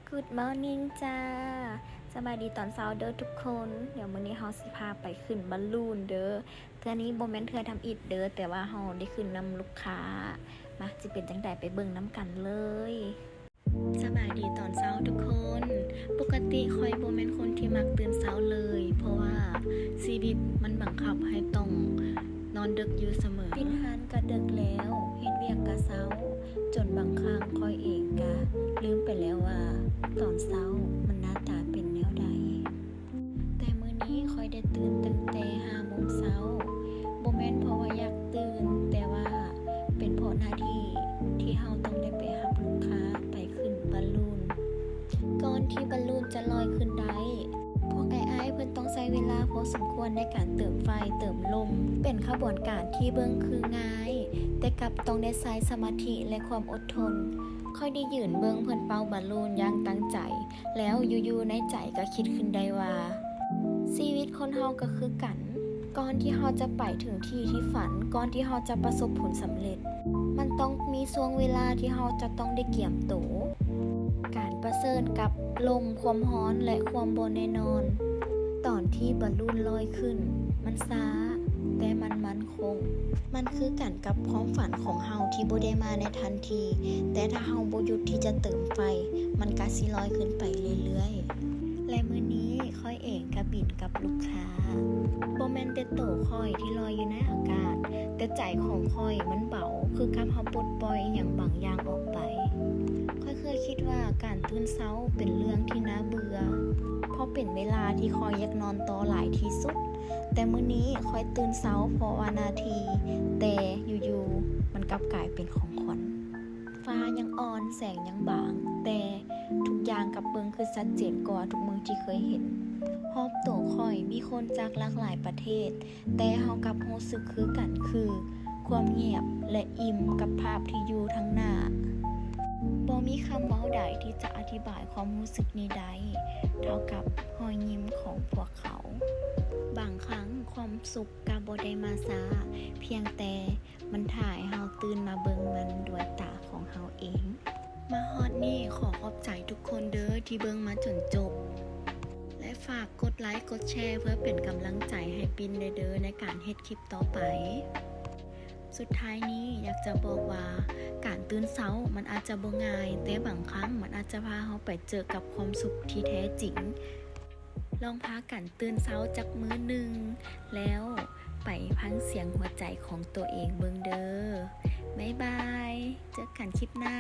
Good morning ຈ້າ ສະບາຍດີຕອນເຊົ້າເດີທຸກຄົນ. ດຽວມື້ນີ້ເຮົາຊິພາໄປຂຶ້ນບາລູນເດີ. ເທື່ອນີ້ບໍ່ແມ່ນເທື່ອທຳອິດເດີ, ແຕ່ວ່າເຮົາໄດ້ຂຶ້ນນຳລູກຄ້າ. ມາ, ຊິເປັນຈັ່ງໃດ ໄປເບິ່ງນຳກັນເລີຍ. ສະບາຍດີຕອນເຊົ້າທຸກຄົນ. ປົກກະຕິຂ້ອຍບໍ່ແມ່ນຄົນທີ່ມັກຕື່ນເຊົ້າເລີຍ, ເພາະວ່າຊີວິດມັນບັງຄັບໃຫ້ຕ້ອງນອນດຶກຢູ່ສະເໝີ. ປິດຮ້ານກະດຶກແລ້ວ, ເຮັດວຽກກະເຊົ້າ, ຈົນບາງຄັ້ງຂ້ອຍເອງກະລືມໄປແລ້ວວ່າ ຕອນເຊົ້າມັນໜ້າຕາເປັນແນວໃດ. ແຕ່ມື້ນີ້ຂ້ອຍໄດ້ຕື່ນຕັ້ງແຕ່ຫ້າໂມງເຊົ້າ. ບໍ່ແມ່ນເພາະວ່າຢາກຕື່ນ, ແຕ່ວ່າເປັນເພາະໜ້າທີ່ທີ່ເຮົາຕ້ອງໄດ້ໄປຮັບລູກຄ້າໄປຂຶ້ນບາລູນ. ກ່ອນທີ່ບາລູນຈະລອຍຂຶ້ນໄດ້, ພວກອ້າຍໆເພິ່ນຕ້ອງໃຊ້ເວລາພໍສົມຄວນໃນການເຕີມໄຟ, ເຕີມລົມ. ເປັນຂະບວນການທີ່ເບິ່ງຄືງ່າຍ, ແຕ່ກັບຕ້ອງໄດ້ໃຊ້ສະມາທິ ແລະ ຄວາມອົດທົນ. ຂ້ອຍໄດ້ຢືນເບິ່ງເພິ່ນເປົ່າບາລູນຢ່າງຕັ້ງໃຈ, ແລ້ວຢູ່ໆໃນໃຈກໍຄິດຂຶ້ນໄດ້ວ່າ ຊີວິດຄົນເຮົາກໍຄືກັນ, ກ່ອນທີ່ເຮົາຈະໄປເຖິງທີ່ທີ່ຝັນ, ກ່ອນທີ່ເຮົາຈະປະສົບຜົນສຳເລັດ, ມັນຕ້ອງມີຊ່ວງເວລາທີ່ເຮົາຈະຕ້ອງໄດ້ກຽມໂຕ. ການປະເຊີນກັບລົມ, ຄວາມຮ້ອນ ແລະ ຄວາມບໍ່ແນ່ນອນ. ຕອນທີ່ບາລູນລອຍຂຶ້ນ, ມັນຊ້າ, ແຕ່ມັນໝັ້ນຄົງ. ມັນຄືກັນກັບຄວາມຝັນຂອງເຮົາທີ່ບໍ່ໄດ້ມາໃນທັນທີ, ແຕ່ຖ້າເຮົາບໍ່ຢຸດທີ່ຈະເຕີມໄຟ, ມັນກະຊິລອຍຂຶ້ນໄປເລື້ອຍໆ. ແລະ ມື້ນີ້ຂ້ອຍເອງກະບິນກັບລູກຄ້າ. ບໍ່ແມ່ນແຕ່ໂຕຂ້ອຍທີ່ລອຍຢູ່ໃນອາກາດ, ແຕ່ໃຈຂອງຂ້ອຍມັນເບົາ, ຄືກັບເຮົາປົດປ່ອຍອີ່ຫຍັງບາງຢ່າງອອກໄປ. ຂ້ອຍເຄີຍຄິດວ່າການຕື່ນເຊົ້າເປັນເລື່ອງທີ່ໜ້າເບື່ອ, ເພາະເປັນເວລາທີ່ຂ້ອຍຢາກນອນຕໍ່ຫຼາຍທີ່ສຸດ. ແຕ່ມື້ນີ້ຂ້ອຍຕື່ນເຊົ້າເພາະວ່າໜ້າທີ່, ແຕ່ຢູ່ໆມັນກັບກາຍເປັນຂອງຂວັນ. ຟ້າຍັງອ່ອນ, ແສງຍັງບາງ, ແຕ່ທຸກຢ່າງກັບເບິ່ງຄືຊັດເຈນກວ່າທຸກມື້ທີ່ເຄີຍເຫັນ. ຮອບໂຕຂ້ອຍມີຄົນຈາກຫຼາກຫຼາຍປະເທດ, ແຕ່ເຮົາກັບຮູ້ສຶກຄືກັນ, ຄືຄວາມງຽບ ແລະ ອີ່ມກັບພາບທີ່ຢູ່ທາງໜ້າ. ບໍ່ມີຄຳເວົ້າໃດທີ່ຈະອະທິບາຍຄວາມຮູ້ສຶກນີ້ໄດ້ ເທົ່າກັບຮອຍຍິ້ມຂອງພວກເຂົາ. ບາງຄັ້ງຄວາມສຸກກໍບໍ່ໄດ້ມາຊ້າ, ພຽງແຕ່ມັນຖ້າໃຫ້ເຮົາຕື່ນມາເບິ່ງມັນດ້ວຍຕາຂອງເຮົາເອງ. ມາຮອດນີ້ ຂໍຂອບໃຈທຸກຄົນເດີທີ່ເບິ່ງມາຈົນຈົບ ແລະ ຝາກກົດໄລກົດແຊເພື່ອເປັນກຳລັງໃຈໃຫ້ປິນແດ່ເດີໃນການເຮັດຄລິບຕໍ່ໄປ. ສຸດທ້າຍນີ້ຢາກຈະບອກວ່າ ການຕື່ນເຊົ້າມັນອາດຈະບໍ່ງ່າຍ, ແຕ່ບາງຄັ້ງມັນອາດຈະພາເຮົາໄປເຈີກັບຄວາມສຸກທີ່ແທ້ຈິງ. ລອງພາກັນຕື່ນເຊົ້າຈັກມື້ໜຶ່ງ ແລ້ວໄປຟັງສຽງຫົວໃຈຂອງຕົວເອງເບິ່ງເດີ. ບາຍບາຍ, ເຈີກັນຄລິບໜ້າ.